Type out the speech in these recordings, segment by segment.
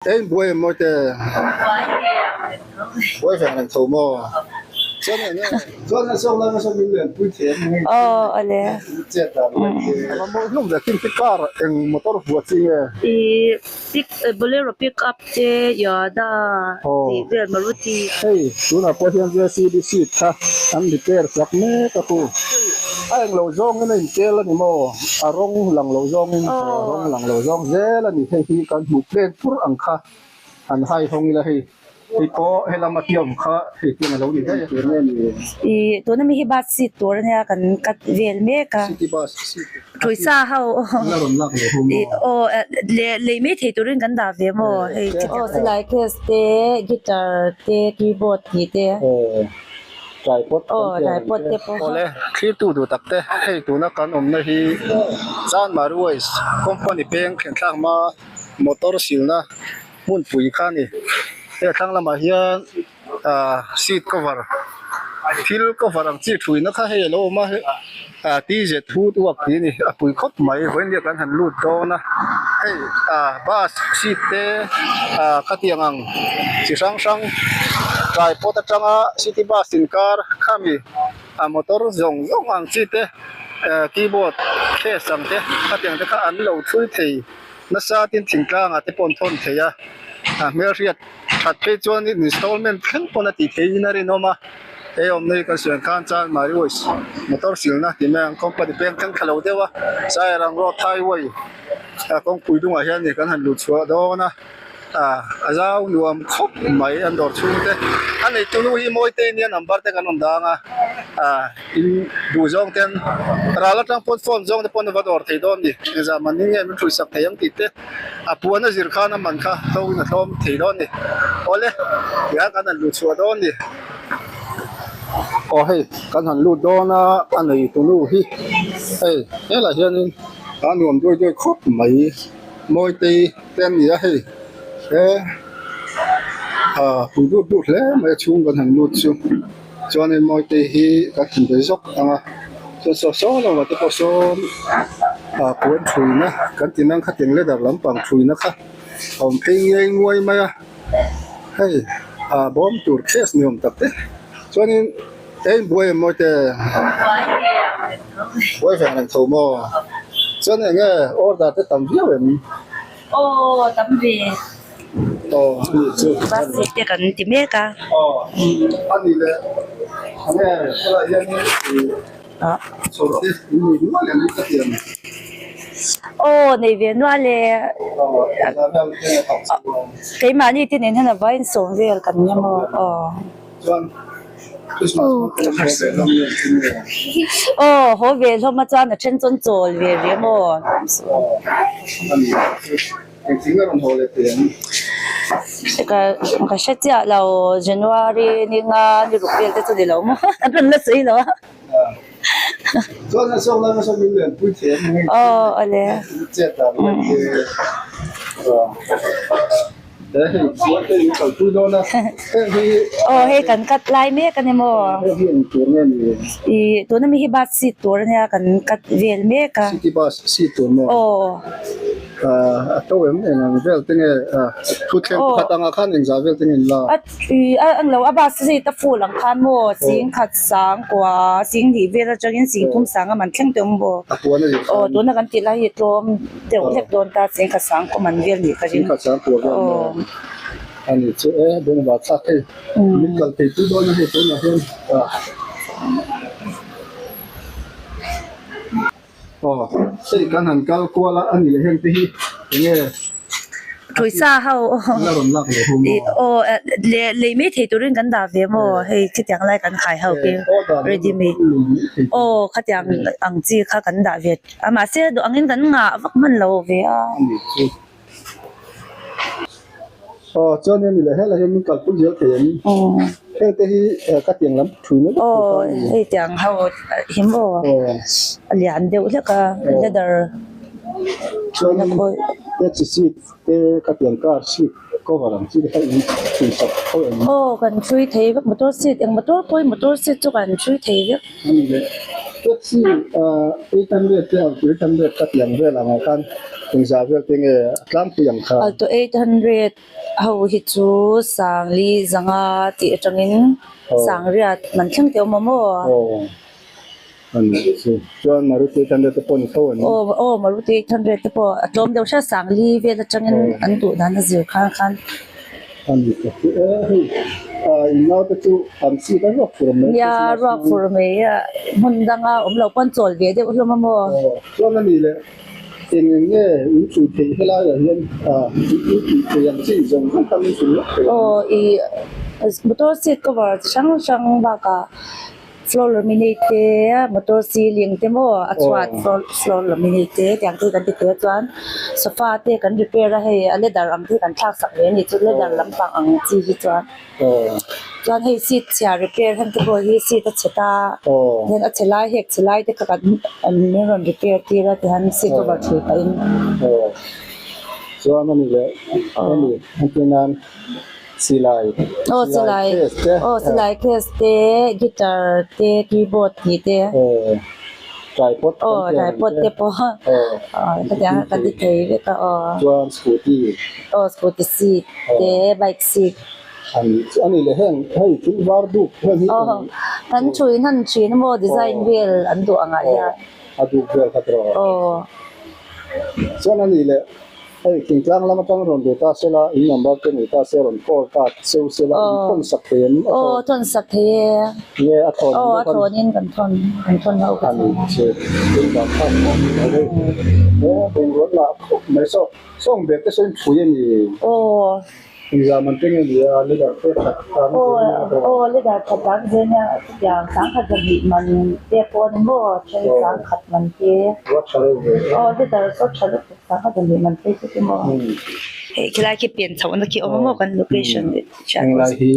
Eng buai em maw te? Buai veng reng tho maw? Chuan eng nge? Chuan a zawk lai hmasa min len pui thei ang nge? Aw ale. Chet dan mai te. A va mawi hlawm ve kim te car eng motor vuah chi nge? I pick bolero pick up te Yada tih vel Maruti. Hei tunah pawh hian JCB seat kha an repair sak mek a khu. A englo zawngin a intel a ni maw? A rawng lang lo zawngin a rawng lang lo zawng zel a ni. Hei hi kan hmuh plen pur ang kha han hai hawng ila hei hei pawh helam a tiawm kha hei tiang a lo ni daih a. Ih tuna mi hi bus seat tur ania kan cut vel mek a. City bus seat Pawisa ho la rawn lak leh ho maw? Aw leh lei mai thei turin kan dah ve maw hei aw silai case te guitar te keyboard tih te. Tripod kan tih ang tripod te pawh. Awle thlirtu duh tak te hei tuna kan awmna hi Chanmari Waste company peng thlen thlak hma motor silna hmunpui kha a ni. Hei a thlang lamah hian ah seat cover thil cover ang chi thuina kha hei a lo awm a ah t z hood work tih a ni a pui khawp mai vawiin kan han lut dawn a hei ah bus seat te ah khatiang ang chi hrang hrang tripod atanga city bus inkar khami a motor zawng zawng ang chi te eh keyboard case ang te khatiang te kha an lo thlui thei nasa tin thingtlang ah te pawh an thawn thei a a hmelhriat that phei chuan installment thleng pawn a tih theihin a rinawm a he awmna hi kan sawi ang khan chuan Mariways motor silna tih mai ang company peng thleng thla lo deuh a Sairang road highway kawngpui dungah hian ni kan han luh chhuah dawn a. Ah a zau nuam khawp mai an dawr chhung te a neitu nu hi mawi te nia number te kan rawn dang a ah in duh zawng ten ral atang pawn phone zawng te pawn a va dawr thei dawn ni engzah man in nge min hrui sak thei ang tih te a puan a zir khan a man kha tho in a tlawm thei dawn ni awle tihian kan han luh chhuah dawn ni aw hei kan han lut dawn a a neitu nu hi hei helaiah hianin a nuam duai duai khawp mai. Mawitei te an ni a hei he ah pui dut dut hle mai a chhung kan han lut chu chuanin Mawitei hi kan han be zawk ang a chuan saw saw lo ah te pawh sawn ah puan thuina kan ti nang khatiang leather lampang thuina kha a awm phei ngei nguai mai a hei ah bawm tur case ni awm tak te chuanin eng buai em Mawite buai veng reng tho maw. Chuan eng nge order te tam viau em? Aw tam ve. Aw ani chu. Bus seat te kan ti mek a. Aw ani leh eng nge helai hian chhawr te in nei nual em ka ti ang. Aw nei ve nual e. Aw engah vel te nge thawk chhuah ang. Keimahni te nen hian a vain sawm vel kan nia maw aw. Chuan Christmas hmang te haw ve hlawm nge chin nge? Aw haw ve hlawm a chuan a then chuan chawl ve ve maw? Aw ani chu engtin a rawn haw leh thei ang? Ka ka hre chiah lo January ni nga ni ruk vel te chu ni lo maw an rawn la sawi lo a. Chuan a zawk lai hmasa min len pui thei ang nge? Aw ale. Chet dan mai te Aw hei kan cut lai mek a ni maw? Ih tuna mi hi bus seat tur ania kan cut vel mek a. City bus seat tur maw? Aw. A to em eng ang vel te nge thutthleng pakhat angah khan engzah vel te nge in la? Ih a englo a bus seat a full ang khan maw sing khat sang kua sing hnih vel atangin sing thum sang a man thleng tawh ang maw? A puan a zir khan. Aw tuna kan tih lai hi tlawm. Deuh hlek dawn ta cheng kha sang kawm an vel nih ka ring. Cheng kha sang kua vel maw? A ni chu e, bawngva thlak hei min kal thei pui dawn a hei tunah hian aw hei kan han kal kual a a ni leh heng te hi enge Pawisa ho la rawn lak leh ho maw? Aw leh lei mai thei turin kan dah ve maw hei khitiang lai kan khai ho khi ready made aw khatiang ang chi kha kan dah ve A mahse duh angin kan ngah vak hman lo ve a. Aw chuan hemi leh helai hian min kalpui zel thei ang. Heng te hi ka tiang lam thui na vek thei ta a ni. Aw hei tiang ho hi maw a lian deuh hlek a leather chuan taxi seat te ka tiang car seat cover ang chi te kha in thui sak tho em. Aw kan thui thei vek motor seat eng motor pawhin motor seat chu kan thui thei vek. Ani leh. Taxi 800 te Alto 800 ka tih ang vel angah khan engzah vel te nge a tlangpui ang kha? Alto 800 ho hi chu Sangli zanga tih atangin Sangriat man thleng te awm a maw? Aw a ni chu. Chuan Maruti 800 te pawh ni tho an ni. Aw aw Maruti 800 te pawh a tlawm deuh hria Sangli vel atangin an duh dan a zir khan khan. A ni ta chu e hei in naute chu an seat a ruak fur mai. Nia ruak fur mai a hmun danga awm lo pawn chawl ve deuh hlawm a maw? Aw chuan a ni le eng eng nge in chhui theih helaiah hian in tih theih ang chi zawng zawng khan in chhui lawk thei ang. Aw i motor seat cover chi hrang hrang bakah Floor laminate te motor ceiling te maw a chhuat floor laminate te tiang te hi kan ti thei a chuan sofa te kan repair a hei a leather ang te hi kan thlak sak ve a ni chu leather lampang ang chi hi chuan chuan hei seat chhia repair heng te pawh hi seat a chhe ta then a chhe lai hek chhe lai te kha kan an rawn repair tir a tihian seat cover thui pahin. Chuan a ni leh a ni entir nan. Silai Aw silai case te aw silai case te guitar te keyboard tih te tripod aw tripod te pawh aw hetiang kan ti thei vek a aw chuan scooty aw scooty seat te bike seat ani chu ani leh heng hei thil var duk heng hi aw kan thui hnan thin a maw design vel an duh angah hian a duk vel kha tawh aw chuan ani leh. Hei thingtlang lam atang rawn duh ta sela, in number te nei ta se rawn call ta cheu sela, in thawn sak thei em? A thawn. Aw thawn sak thei e. Nge a thawn Aw a thawn in kan thawn, kan thawn ho ka thawn. Ani che, in vang khan maw ni lo hei. He bungrua lah khawp mai saw, sawng bag te saw in phui a ni. Aw. Engzam an teng a ni a, leader te that tan zel nia a aw leader that tan zel nia chutiang sangkhat zahnih man te pawh a ni maw then sangkhat man te va tha reuh ve aw leader saw tha lutuk sangkhat zahnih man phei chu ti maw hei khilai khi pian chhoh na khi awm a maw kan location Henglai hi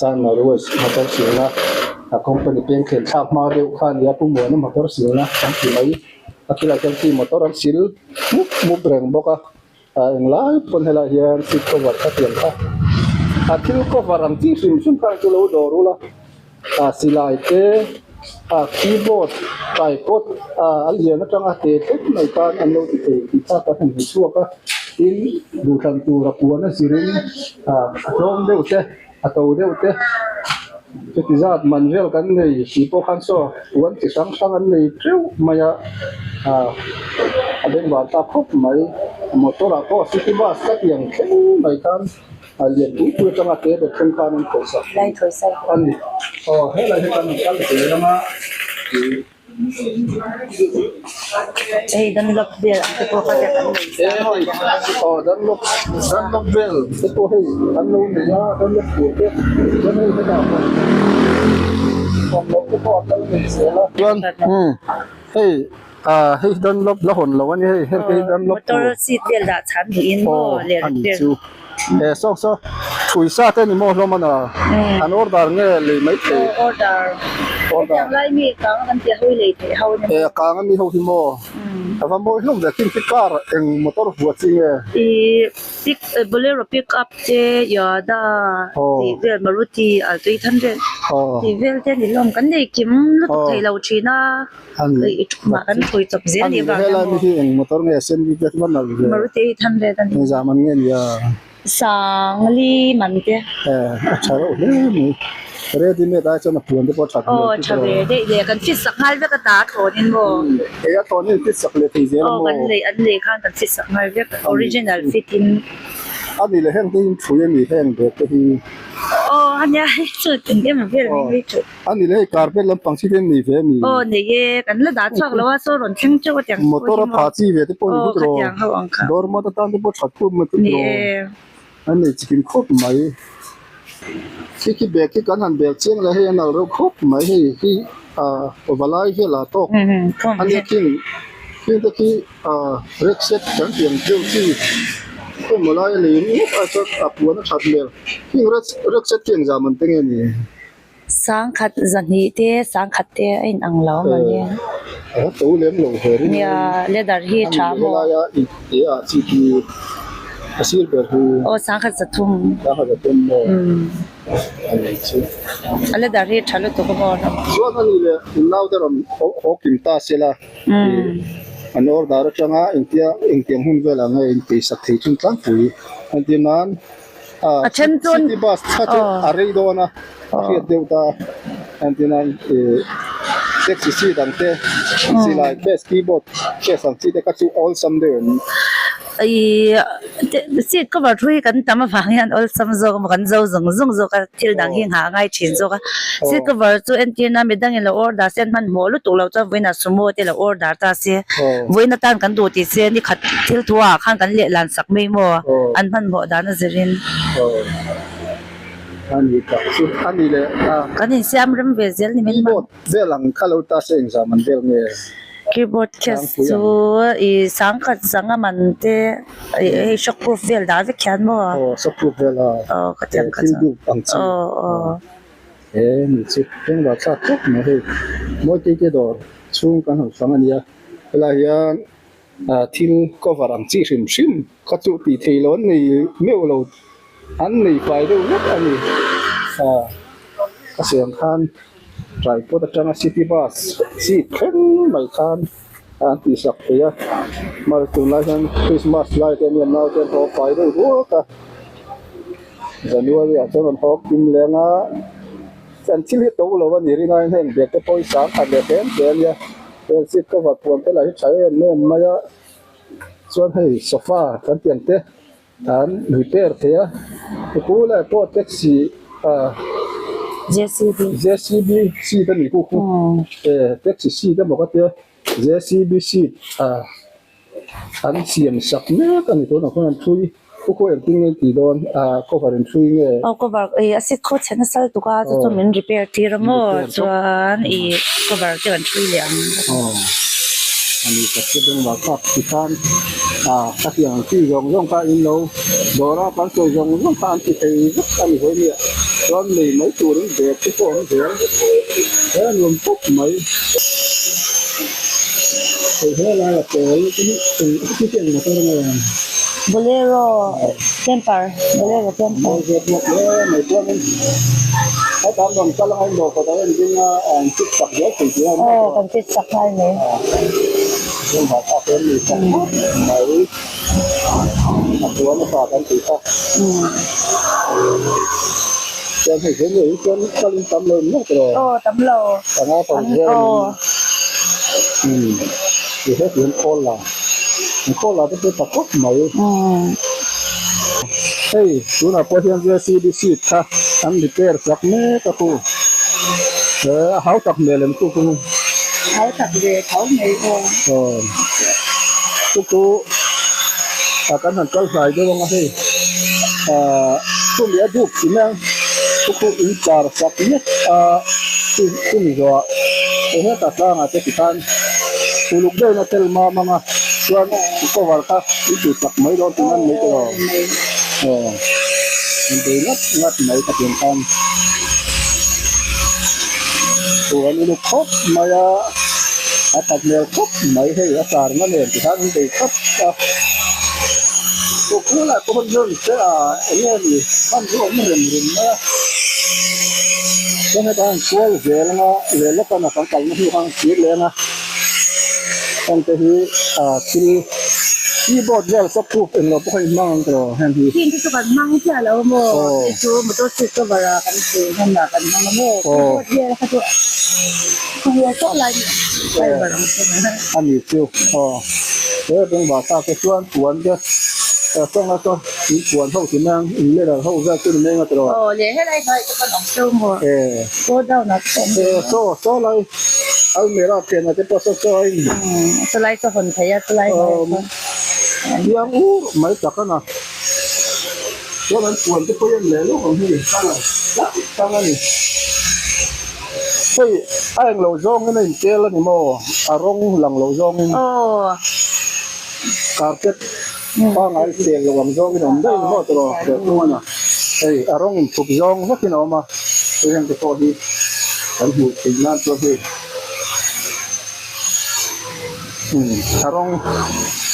Chanmari West motor silna a company peng thlen thlak hma deuh kha a ni a Pu Muana motor silna an ti mai a khilai khian khi motor an sil mup mup reng bawk a. Ah englai pawn helai hian seat cover kha tiang kha a thil cover ang chi hrim hrim khan chu lo dawr ula ah silai te ah keyboard tripod ah a lian atanga te thleng mai khan an lo ti thei tih kha kan han hmu chhuak a tin duhthlan tur a puan a zirin ah a tlawm deuh te a to deuh te chuti zat man vel kan nei tih pawh khan saw puan chi hrang hrang an nei teuh mai a ah a bengvar ta khawp mai motor ah pawh city bus ka tih ang thleng mai khan a lian pui pui atanga te ber thleng khan an khawihsak a ni aw helai hi kan kal zel ang a ih. Hei Dunlop vel ang te pawh kha kan nei sa maw Aw Dunlop Dunlop vel te pawh hei an lo nei a Dunlop tur te chuan hei hetah pawh Dunlop te pawh an lo nei zel a chuan hei ah hei Dunlop la hawn lo a ni hei heng te hi Dunlop tur motor seat vel dah chhan duh in maw leh aw a ni chu he saw saw thui sa te ni maw hlawm a na an order nge lei mai thei order order hetiang lai mi kang kan tih ho lei theih ho ni e a kang ami ho hi maw a va mawi hlawm ve khin khi car eng motor vuah chi nge i pick bolero pick up te yoda tih vel maruti alto 800 tih vel te ni hlawm kan nei kim lutuk thei lo thin a mah kan thui chawp zel ni vang hian maw hi eng motor nge sen bik te chuan nalh ve maruti 800 a ni eng zam an nge nia Sangli man te. Eh, a tha reuh hle mai. Ready made ai chuan a puan te pawh a that hmel Aw, tha ve daih le. Kan fit sak nghal vek a ta a thlawn in maw? Ei a thlawn in fit sak leh thei zel a maw? Aw, kan lei an lei khan kan fit sak nghal vek. Original fit in. A ni le heng te hi thui a ni heng bag te hi. Aw, a nia hei chu eng em vel mai mai chu. A ni le hei carpet lampang chi te nei ve a mi? Aw nei e, kan la dah chhuak lo a saw rawn thleng teuh a tiang Motor a pha chi ve te pawh ni vut rawh. Khatiang ho ang kha. Door mat atan te pawh that khum mai Ni e. An nei chikim khawp mai. Khi khi bag khi kan han bag chiang le hei a nal reuh khawp mai hei hi ah valai vel ah tawk a nia khing khing te khi ah red set kan tih ang deuh chi emaw lai a nei ngawt a chuan a puan a that hmel khing red red set khi engzah man te nge ni? Sangkhat zahnih te sangkhat te a in ang lo a mawni. A to lem lo her in. Nia leather hi tha maw. Helaia in te ah chi khi a sir ber hi. Aw sangkhat zathum. Sangkhat zathum maw. A leather hi tha lutuk a maw Chuan a ni leh in naute rawn haw kim ta se la an order atanga engtia engtiang hun velah nge in peisak thei chung tlangpui entir nan A then chuan city bus kha chu a rei dawn a a hriat deuh ta entir nan ih taxi seat ang te silai case keyboard case ang chi te kha chu awlsam deuh em. Ih seat cover thu hi kan tam avang hian awlsam zawk emaw kan zo zawng zawng zawk a thil dang hi nghah a ngai thin zawk a seat cover chu entir nan midangin lo order se an hmanhmawh lutuk loh chuan vawiinah sumo te lo order ta se vawiin atan kan duh tih se ni khat thil thu ah khan kan leh lan sak mai maw an hmanhmawh dan a zirin. Kan insiam rem ve zel ni mai maw. Vel ang kha lo ta se engzam an vel nge? Keyboard case chu i sangkhat sanga man te hei shock proof vel dah vek hian maw? Aw shock proof vel a. Aw ka tiang kha chu. Thil dup ang chi. Aw aw. He mi chu engvah thlak khawp mai hei Mawitei te dawr chhung kan han fang a nia helai hian thil cover ang chi hrim hrim kha chu tih theih loh an nei meuh lo an nei fai deuh vek a ni a siam khan tripod atanga city bus seat thleng mai khan an tih sak thei a mahse tunlai hian christmas lai te ania naute an haw fai deuh ruak a january ah chuan an haw kim leng a an thil hi to lo a ni rinaiin heng bag te pawh hi sangkhat leh tlem te ania. Heng seat cover puan te lah hi tha em em mai a chuan hei sofa kan tih ang te an repair thei a tukul ah pawh taxi ah J_C_B J_C_B seat a nih kuk chu eh taxi seat emaw ka tia J_C_B seat ah. An siam sak mek a ni tunah khuan an thui u khaw engtin nge tih dawn ah cover in thui nge. Aw cover ih a seat khaw chhe nasa lutuk a chu chu min repair tir a maw chuan ih cover te kan thui leh ang. Aw a ni tak chu bengvar thlak ti khan ah ka tiang ang chi zawng zawng kha in lo dawr a kan sawi zawng zawng kha an ti thei vek a ni hawi nia chuan lei mai turin bag te pawh an zel he a nuam khawp mai. Hei he laia pawl te hi eng chi chi eng motor nge? Bolero camper bolero camper. Mawi ve bawk hle mai chuanin heta an rawn kal anga in dawr kawt ah hian ding a an fit sak zel thei tih a awm Aw kan fit sak nghal mai. Chuan vah thlak hian mi sak khawp mai a puan a pa kan tih kha. Chuan hei he nge hi chuan kal in tam lo in ngawt rawh. Aw tam lo. Panga paruk vel an awm. Umm ti he ti hian khawl la. An khawl la te chu tha khawp mai. Hei tunah pawh hian JCB seat kha an repair sak mek a khu. He a hau tak hmel em khu chu. Hau tak ve tho mai aw. Aw. Chu chu a kan han kal hlai deuh anga hei ah chumi a dup tih mai ang chu chu in char sak mek a chu chumi zawhah hei hetah tlangah te tikhan uluk deuhin a tel mam anga chuan cover kha in tih sak mai dawn tih nan mai te aw aw in bei ngat ngat mai ka tih ang khan chu an uluk khawp mai a a that hmel khawp mai hei a char na nen tikhan in bei khawp a chu lai pawh hian te a eng nge ni hman chu awm rem rem mai a chuan hetah hian kual zel anga leh lawk a kan kalna hnu khan thir leng a heng te hi ah thil keyboard vel soft proof englo pawh kha in hmang ang tawh heng hi. Heng te chu kan hmang chiah lo maw hei chu motor seat cover ah kan chei hman ah kan hmang a maw keyboard vel kha chu khaw tawh lai fiber ang chu. A ni chu aw. He bengvar thlak te chuan puan te sawnga saw in puan ho ti mai ang in leather ho vel chu ni mai ang a tiraw. Aw le helai hnuaiah te pawn awm teuh maw go down ah te pawh awm teuh maw. Saw saw lai almirah pianah te pawh saw saw a in. Saw lai saw hawn thei a saw lai hnuaiah chuan. Chiang ur mai tak a na. Chuan an puan te pawh hi an leh lawk ang hei colour hrang hrang a ni. Hei a englo zawngin a intel a ni maw? A rawng lang lo zawngin. Carpet pangngai tel lo ang zawngin a awm daih a ni maw tiraw? Serthlum a hei a rawng inthup zawng vekin a awm a, hei heng te pawh hi kan hmuh theih nan chuan hei a rawng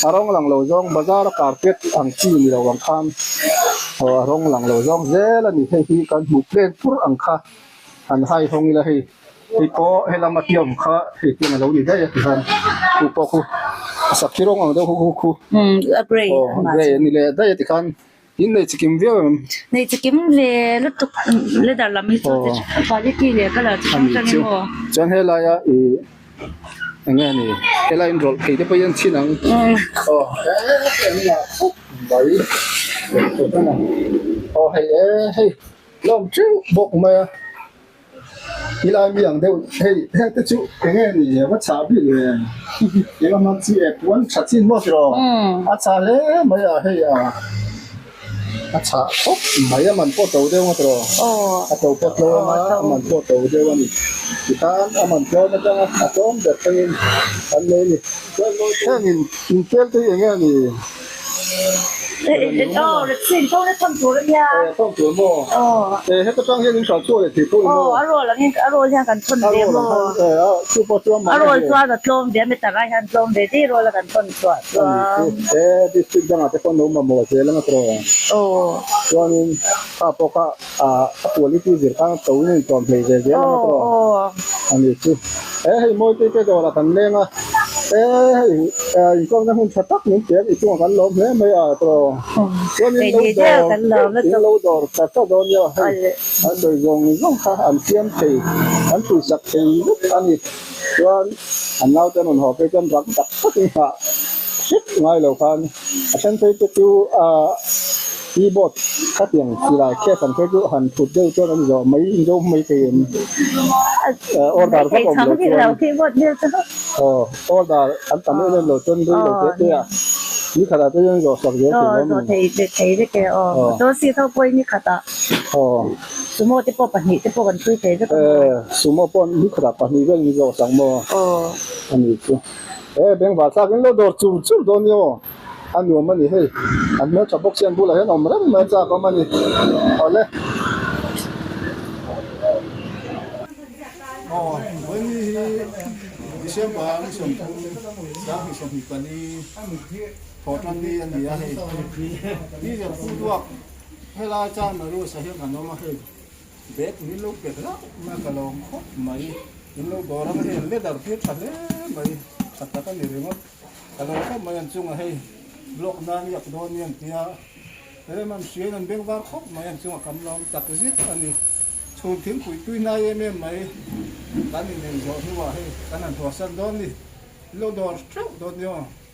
a rawng lang lo zawng bazar a carpet ang chi ni lo ang khan. Aw a rawng lang lo zawng zel a ni hei hi kan hmuh plen pur ang kha han hai hawng ila hei hei pawh helam a hliam kha hei tiang a lo ni daih a tihian chu pawh khu a sakhi rawng ang deuh khu khu aw a grey a ni leh daih a tikhan in nei chikim viau em? Nei chikim ve lutuk leather lam hi chu quality leh colour chi hrang hrang emaw. Chuan helaia ih eng nge ni helai in rawlh thei te pawh hi an chhin ang aw he eng ah khawp mai aw hei e hei lawm teuh bawk mai a. Helai mi ang deuh hei heng te chu eng nge ni a va chah bik ve eng a hman chi e puan tha chin maw tiraw a chah hle mai a hei a a chah khawp mai a man pawh to deuh a tiraw a to pawh tlawm a a man pawh to deuh a ni tikhan a man tlawm atanga a tlawm ber thlengin an nei a ni heng in intel te hi eng nge ni. District dangah te pawh an lo mamawh zel anga tawh chuanin kha pawh kha a quality zir khan to in a intlawm hlei ve zel anga tawh a ni chu. He hei Mawitei te dawrah kan leng a, he hei inkawmna hun tha tak min pe a nih chungah kan lawm hle mai a tawh. Chuan in lo dawr in lo dawr tha tha dawn nia hei an sawi zawng zawng kha an siam thei an puisak thei vek a ni. Chuan an naute an rawn haw phei chuan rak tak takin nghah hrep ngai lo khan a then phei te chu ah keyboard khatiang silai case ang phei chu han thut deuh chuan an zawh mai in zo mai thei em order vak awm lo chuan aw order an tam em em lo chuan rei lo te te a ni khatah te chuan zawh sak zel thei lo a ni aw Sumo te pawh pahnih te pawh kan pui thei vek a maw sumo pawh ni khatah pahnih vel in zawh sak maw a ni chu e bengvar thlak in lo dawr chur chur dawn nia aw. A nuam a ni hei, an hmeltha bawk hian bulah hian awm reng mai a chak awm a ni. Awle. Aw, vawiin hi December ni 30, 2024 thawh tan ni a ni a hei. Diesel phu duak helai chuan Marusa hian kan awm a hei. Bag min lo pe hlauh mai a ka lawm khawp mai. Min lo dawr ang a hei leather tir tha hle mai, tha tak a ni ringawt. Ka lo khawp mai an chungah hei block nan i ak dawn ni an tia rem an hriain an beng var khawp mai an chungah kan lawm tak zet a ni. Chhun thingpui tui hnai em em mai kan inei zawh hnuah hei kan han huasan dawn ni lo dawr theuh dawn ni aw.